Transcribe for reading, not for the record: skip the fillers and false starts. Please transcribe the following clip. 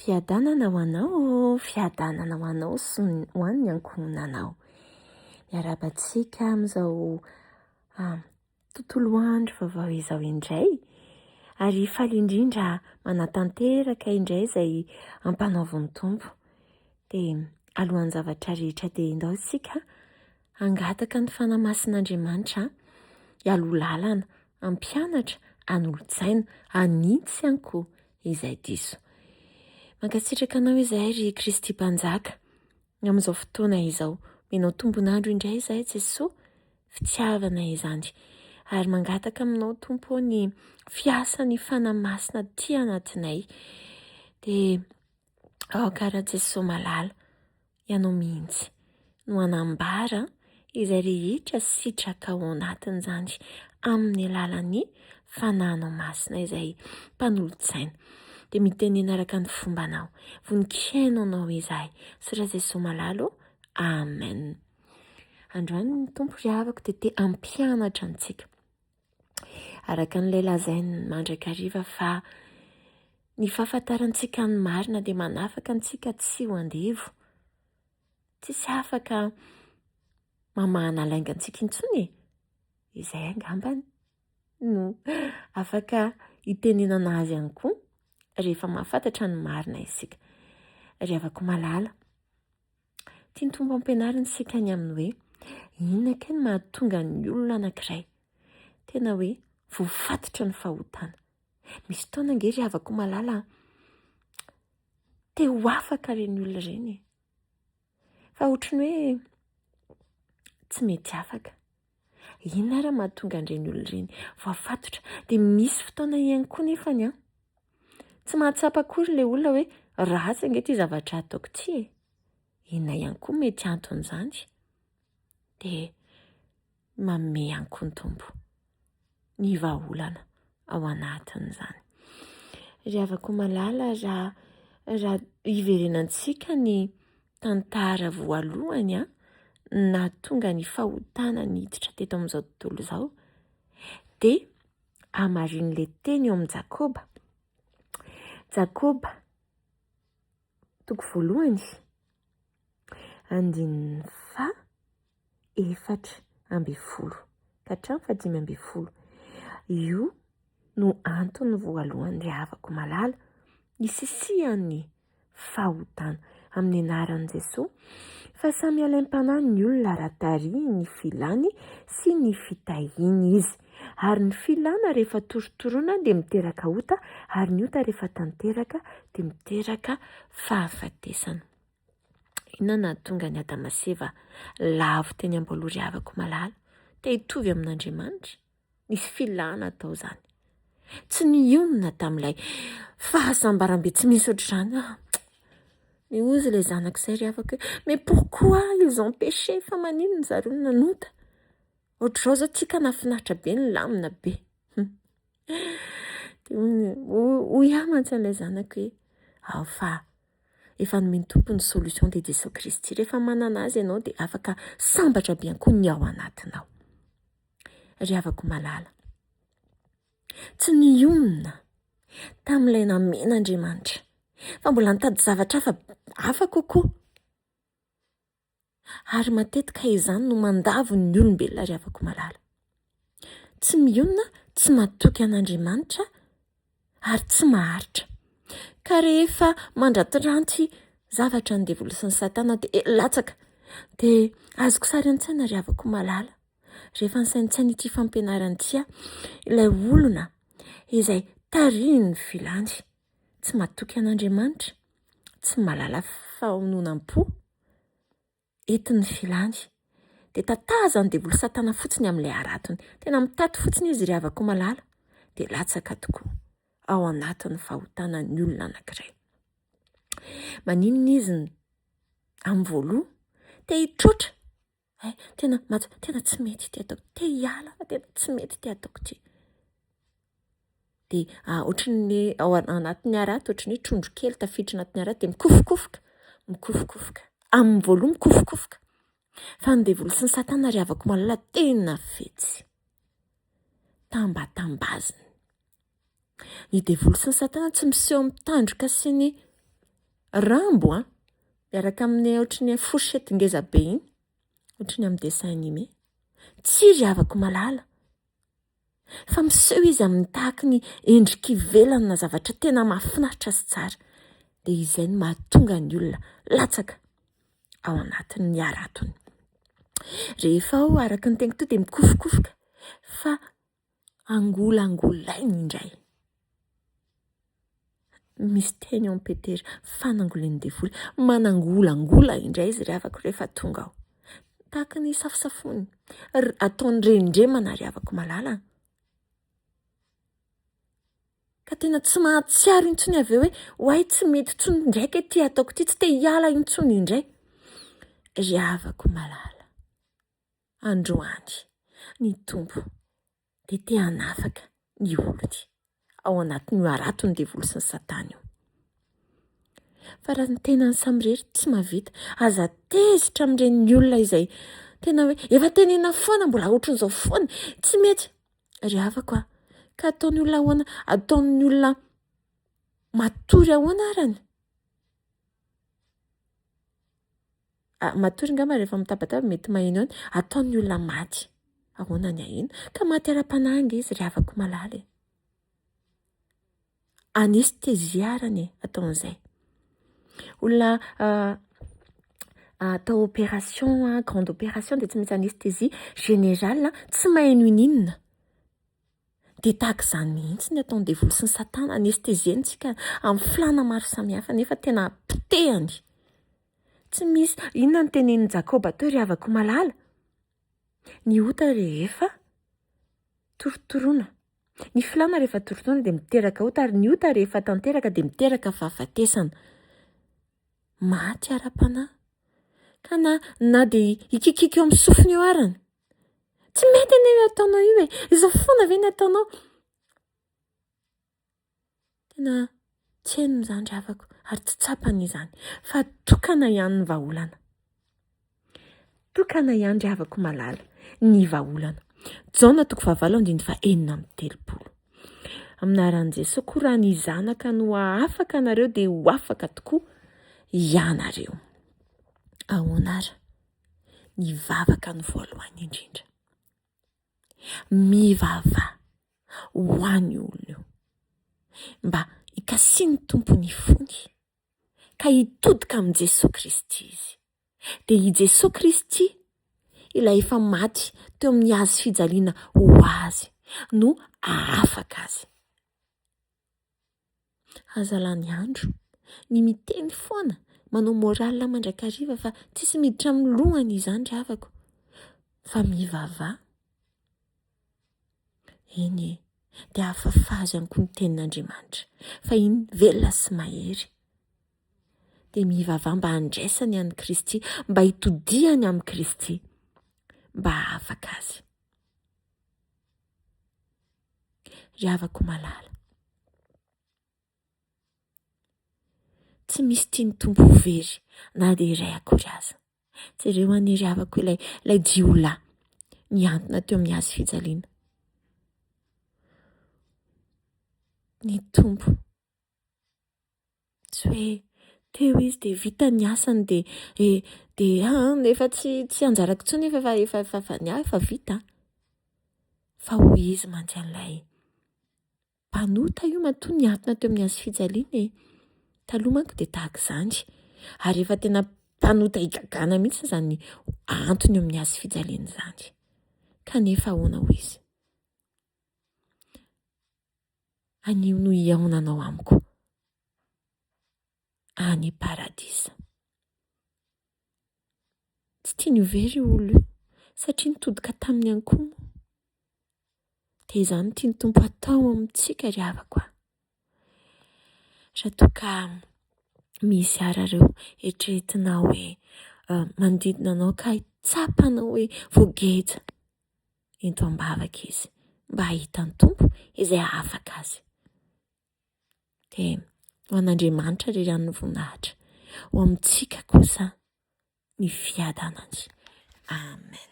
Fiadanana ho anao, fiadanana ho anao sy ho an'ny ankohonanao. Miarahaba antsika amin'izao ah, tontolo andro vaovao izao indray ary faly indrindra manatanteraka indray izay ampanaovin'ny Tompo. Dia alohan'ny zavatra rehetra dia indao isika hangataka ny Fanahy Masin'Andriamanitra hialoha lalana, hampianatra, hanolo-tsaina, hanitsy ihany koa izay diso. Mankasitraka anao izahay ry Kristy Mpanjaka amin'izao fotoana izao. Omenao tombon'andro indray izahay Jesoa, fitiavana izany. Ary mangataka aminao Tompo ô ny fiasan'ny Fanahy Masina aty anatinay. Dia aoka Rajesoa malala Ianao mihitsy no hanambara izay rehetra sitraka ao anatin'izany amin'ny alalan'ny Fanahinao Masina izay mpanolotsaina. Dia mitenena araka ny fombanao. Vonon-kihaino anao izahay. Sy Rajesoa malala ô. Amen. Androany ny Tompo ry havako dia te hampianatra antsika. Araka an'ilay lazainy mandrakariva fa ny fahafantarantsika ny marina dia manafaka antsika tsy ho andevo. Tsisy afaka mamahana lainga antsika intsony e. Izay angambany no afaka hitenenana azy ihany koa rehefa mahafantatra ny marina isika. Ry havako malala, Tian'ny Tompo ampianarina isika ny amin'ny hoe inona kay no mahatonga ny olona anankiray tena hoe voafatotry ny fahotana. Misy fotoana ange ry havako malala te ho afaka ireny olona ireny e. Fa ohatry ny hoe tsy mety afaka. Inona ary mahatonga an'ireny olona ireny voafatotra? Dia misy fotoana ihany koa nefany an, tsy mahatsapa akory ilay olona hoe ratsy ange ity zavatra ataoko ity e. Inona ihany koa mety anton'izany? Dia manome ihany koa ny Tompo ny vahaolana ao anatin'izany. Ry havako malala, raha raha hiverenantsika ny tantara voalohany an, nahatonga ny fahotana niditra teto amin'izao tontolo izao, dia hamarin'ilay teny eo amin'i Jakoba. Jakoba, toko voalohany, andininy faha 14 ka hatramin'ny faha 15. Io no antony voalohany ry havako malala isisihan'ny fahotana amin'ny anaran'i Jesoa fa samy alaim-panahy ny olona raha tarihin'ny filany sy ny fitahiany izy. Ary ny filana rehefa torotoroina dia miteraka ota ary ny ota rehefa tanteraka dia miteraka fahafatesana. Inona no nahatonga an'i Adama sy Eva lavo teny am-boalohany ry havako malala? Te hitovy amin'Andriamanitra? Nisy filana atao izany. Tsy nionona tamin'ilay fahasambaram-be tsy misy ohatr'izany aho. Nihozy ilay zanako izay ry havako hoe mais pourquoi ils ont péché? Fa maninona zareo no nanota? Ohatr'izao izao tsika nahafinaritra be nilamina be. Dia hoy aho mantsy an'ilay zanako hoe ao fa Efa nomen'ny Tompo ny solution dia Jesoa Kristy. Rehefa manana Azy ianao dia afaka sambatra be ihany koa ny ao anatinao. Ry havako malala, tsy nionona tamin'ilay namen'Andriamanitra fa mbola nitady zavatra hafa hafa kokoa. Ary matetika izany no mandavo ny olombelona ry havako malala. Tsy mionona, tsy matoky an'Andriamanitra ary tsy maharitra. Ka rehefa mandratiranty zavatra ny devoly sy ny satana dia eh, latsaka. Dia azoko sary an-tsaina ry havako malala. Rehefa nisaintsaina ity fampianarana ity aho, ilay olona izay tarihin'ny filany, tsy matoky an'Andriamanitra, tsy mahalala fahononam-po, entin'ny filany dia tatazan'ny devoly satana fotsiny amin'ilay haratony. Tena mitaty fotsiny izy ry havako malala dia latsaka tokoa ao anatin'ny fahotana ny olona anankiray. Maninona izy amin'ny voaloha te hitroatra eh, tena maty, tena tsy mety ity ataoko, te hiala fa tena tsy mety ity ataoko ity. Dia ohatran'ny ao anatin'ny harato, ohatran'ny hoe trondro kely tafiditra anatin'ny harato dia mikofokofoka, mikofokofoka. Amin'ny voalohany mikofokofoka. Fa ny devoly sy ny satana ry havako malala tena fetsy. Tambatambaziny. Ny devoly sy ny satana tsy miseho amin'ny tandroka sy ny. Rambo an! Miaraka amin'ny ohatry ny fourchette ngeza be iny, ohatry ny amin'ny dessin animé. Tsia ry havako malala, fa miseho izy amin'ny tahaky ny endrika ivelany na zavatra tena mahafinaritra sy tsara. Dia izay no mahatonga ny olona latsaka ao anatin'ny haratony. Rehefa ao araka ny teniko teo dia mikofokofoka fa angolangolainy indray. Misy teny ao amin'i Petera, fanangolen'ny devoly. Manangolangola indray izy ry havako rehefa tonga ao. Tahaka ny safosafony, ataony rendremana ry havako malala. Ka tena tsy mahatsiaro intsony avy eo hoe oay tsy mety intsony indraika ity ataoko ity, tsy te hiala intsony indray. Ry havako malala, androany ny Tompo dia te hanafaka ny olony ao anatin'io haraton'ny devoly sy ny satana io. Fa raha ny tenany samirery tsy mahavita. Aza tezitra amin'ireny olona izay tena hoe efa tenena foana mbola ohatran'izao foana, tsy mety. Ry havako a, ka ataon'ny olona ahoana? Ataon'ny olona matory ahoana arany? Ah, matory angamba rehefa mitabataba mety maheno ihany. Ataon'ny olona maty. Ahoana ny aheno? Ka maty ara-panahy ange izy ry havako malala e. Anesthésie arany e, ataon'izay. Olona ah, atao opération, ah, grande opération dia tsy maintsy anesthésie générale, tsy maheno ininona. Dia tahaka izany mihitsy ny ataon'ny devoly sy ny satana, anesthésie-ny tsika amin'ny filàna maro samihafa nefa tena potehany. Tsy misy, inona no tenenin'i Jakoba teo ry havako malala? Ny ota rehefa torotoroana. Ny filàna rehefa torotoroana dia miteraka ota ary ny ota rehefa tanteraka dia miteraka fahafatesana. Maty ara-panahy. Ka na na dia hikikiky eo amin'ny sofiny eo arany. Tsy mety anie io ataonao io e. Izao foana ve ny ataonao? Tena tsy henony izany ry havako ary tsy tsapany izany fa tokana ihany ny vahaolana. Tokana ihany ry havako malala ny vahaolana. Jaona toko fahavalo andininy faha-36. Amin'ny anaran'i Jesoa koa raha ny Zanaka no hahafaka anareo dia ho afaka tokoa ianareo. Ahoana ary? Ny vavaka no voalohany indrindra. Mivavaha ho an'io olona io mba hikasian'ny Tompo ny fony ka hitodika amin'i Jesoa Kristy izy. Dia i Jesoa Kristy ilay efa maty teo amin'ny hazo fijaliana ho azy no hahafaka azy. Aza lany andro ny miteny foana, manao morale mandrakariva fa tsisy miditra amin'ny lohany izany ry havako fa mivavaha. Eny e, dia afafazo ihany koa ny tenin'Andriamanitra fa iny velona sy mahery. Dia mivavaha mba handraisany an'i Kristy, mba hitodihany amin'i Kristy, mba hahafaka azy. Ry havako malala, tsy misy tian'ny Tompo ho very na dia iray akory aza. Jereo anie ry havako ilay, ilay jiolahy nihantona teo amin'ny hazo fijaliana. Ny Tompo Tsy hoe teo izy dia vita ny asany dia eh, dia ah, efa tsy tsy anjarako intsony efa efa efa efa ny ahy efa vita. Fa hoy izy mantsy an'ilay mpanota io matoa niantona teo amin'ny hazo fijaliana e. Taloha manko dia tahaka izany. Ary efa tena mpanota igagana mihitsy izany antony eo amin'ny hazo fijaliana izany. Kanefa ahoana hoy izy? Anio no hihaonanao amiko any paradisa. Tsy tiany ho very io olona io satria nitodika taminy ihany koa moa. Dia izany no tian'ny Tompo hatao amintsika ry havako a. Raha toa ka misy ara ireo eritreretinao hoe manodidina anao ka tsapanao hoe voageja Ento am-bavaka izy mba hahita ny Tompo izay hahafaka azy. Dia ho an'Andriamanitra irery ihany ny voninahitra, ho amintsika kosa ny fiadanany. Amen.